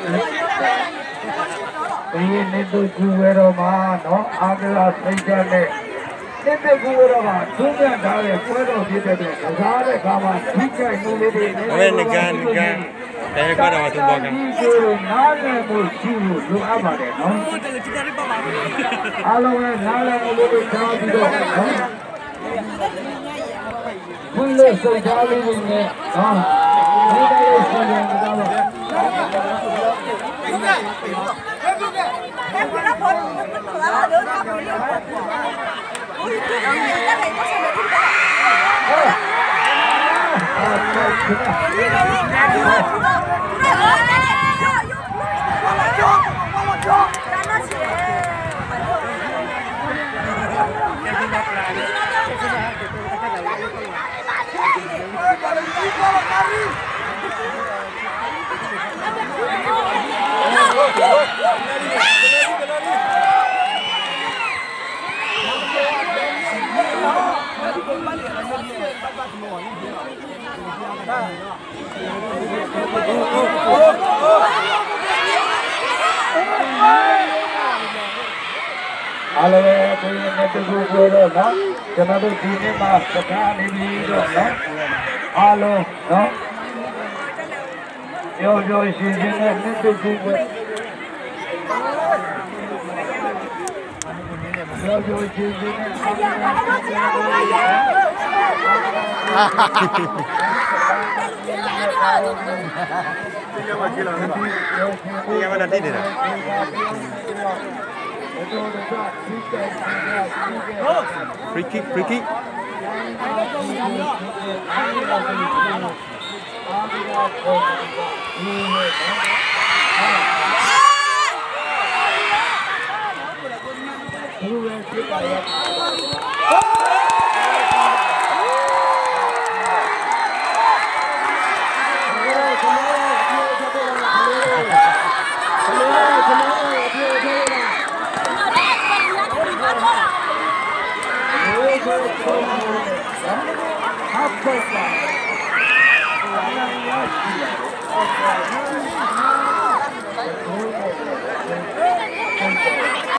ကရင်နှစ်သို့ ကူဝဲတော့မှာနော် အားကစားစိတ်ဓာတ်နဲ့ နှစ်သို့ ကူဝဲတော့မှာ ဒုတိယဓာတ်ရဲ့ ပွဲတော်ဖြစ်တဲ့အတွက် ကစားတဲ့အခါမှာ ထိခိုက်မှုလေးတွေ အဝဲနဂါနဂါ တဲခွဲးဒီးဝဲသူဘီကါ ဒီကိုနားလည်မှုရှိဖို့လိုအပ်ပါတယ်နော် အားလုံးပဲနားလည်မှုလေးတွေထားပြီးတော့နော် ခွင့်လွှတ်စိတ်ထားလေးတွေနဲ့နော် မိသားစုစီရင်ကြပါ အားလုံးပဲ ကိုယ်နဲ့တူတူပြောတော့နော် ကျွန်တော်တို့ဒီနေ့မှာစကားနေပြီးတော့နော် အားလုံးနော် ပျော်ပျော်ရွှင်ရွှင်နဲ့ နှစ်သို့ကူးပွဲ ပျော်ပျော်ရွှင်ရွှင်နဲ့ Free kick, free kick.